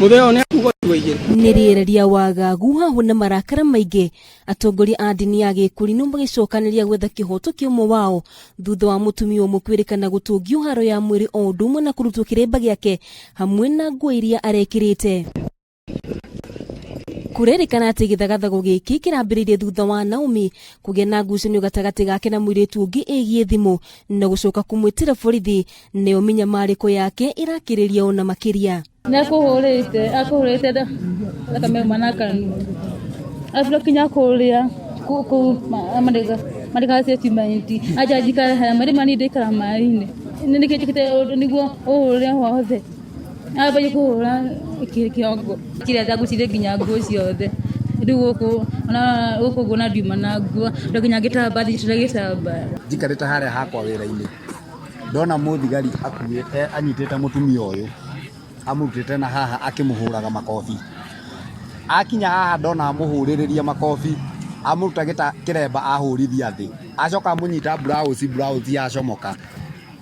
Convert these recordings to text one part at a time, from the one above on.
Mũthee nĩ akuga igĩrĩ. Nĩ rĩera rĩa wagagu hahu na marakara maingĩ, atongoria a ndini ya gĩkũrinũ magĩcokanĩria gwetha kĩhoto kĩa ũmwe wao thutha wa mũtumia ũmwe kwĩrĩkana gũtũngio haro ya mwĩrĩ o ũndũ ũmwe na kũrutwo kĩremba gĩake hamwe na nguo iria arekĩrĩte. Kũrerĩkana atĩ gĩthagathago gĩkĩ kĩrambĩrĩirie thutha wa Naomi kũgĩa na ngucanio gatagatĩ gake na mũirĩtu ũngĩ ĩgiĩ thimũ na gũcoka kũmwĩtĩra borithi, nayo mĩnyamarĩko yake ĩrakĩrĩria ona makĩria. Nĩ akũhũrĩte akũhũrĩte thakame uma na kanua arabu kinya kũrĩa kũu marĩkaga statement anja njikare harĩa marĩ mani ndĩikara maĩ-inĩ nĩkĩ njĩkĩte ũndũ nĩguo ũhũre wothe ambagie kũhũra kĩongo kĩrĩa ndagũcire nginya nguo ciothe rĩu gũkũ ona gũkũ ũguo na ndiuma na nguo ndo nginya gĩtambaya thicĩte gĩtambaya. Njikarĩte harĩa hakwa wĩra-inĩ ndona mũthigari akuĩte anyitĩte mũtumia ũyũ amũrutĩte na haha akĩmũhũraga makobi. Akinya haha ndona amũhũrĩrĩria makobi amũruta kĩremba ahũrithia thĩ acoka amũnyita blouse, blouse yacomoka.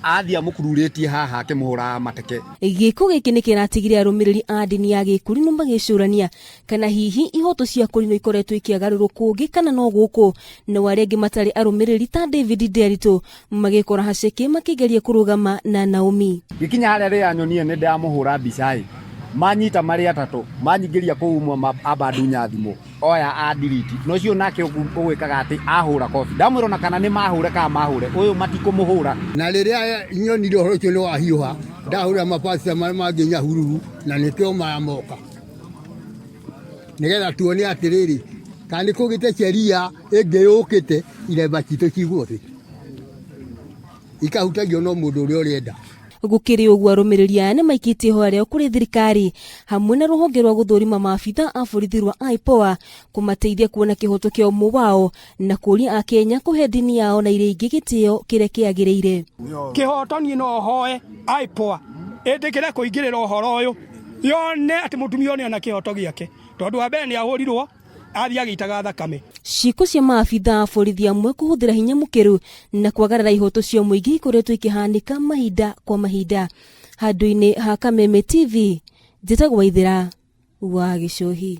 Athiĩ amũkururĩtie haha akĩmũhũraga mateke. Gĩko gĩkĩ nĩ kĩratigire arũmĩrĩri a ndini ya Gĩkũrinũ magĩcũrania kana hihi ihoto cia Kũrinũ ikoretwo ikĩagarũrwo kũngĩ kana no gũkũ, nao arĩa angĩ matarĩ arũmĩrĩri ta David Nderitu magĩkora haceke makĩgeria kũrũgama na Naomi. Ngĩkinya harĩa rĩrĩa nyonire nĩ ndamũhũra mbica ĩ, manyita marĩ atatũ, manyingĩria kũu ũmwe amba andunya thimũ. Oya a delete na ũcio nake ũgwĩkaga atĩ ahũra kobi ndamwĩra ona kana nĩ mahũre kana mahũre ũyũ matikũmũhũra. Na rĩrĩa nyonire ũhoro ũcio nĩ wahiũha, ndahũrĩra mapastor marĩa mangĩ Nyahururu na nĩkĩo maya moka. Nĩgetha tuone atĩrĩrĩ, kana nĩ kũgĩte sheria ĩngĩ yũkĩte iremba citũ cigwo thĩ. Ikahutagio no mũndũ ũrĩa ũrenda. Gũkĩrĩ ũguo arũmĩrĩri aya nĩ maikĩtie ihoya rĩao kũrĩ thirikari hamwe na rũhonge rwa gũthũrima maabitha a borithi rwa IPOA kũmateithia kuona kĩhoto kĩa ũmwe wao na kũria Akenya kũhe ndini yao na iria ingĩ gĩtĩo kĩrĩa kĩagĩrĩire. Kĩhoto niĩ no hoe IPOA ĩtĩkĩre kũingĩrĩra ũhoro ũyũ yone atĩ mũtumia ũyũ nĩona kĩhoto gĩake tondũ wa mbere nĩ ahũrirwo athiĩ agĩitaga thakame. Ciĩko cia maabitha a borithi amwe kũhũthĩra hinya mũkĩru na kwagarara ihoto cia mũingĩ ikoretwo ikĩhanĩka mahinda kwa mahinda. Handũ-inĩ ha Kameme TV, njĩtagwo Waithĩra wa Gĩcũhi.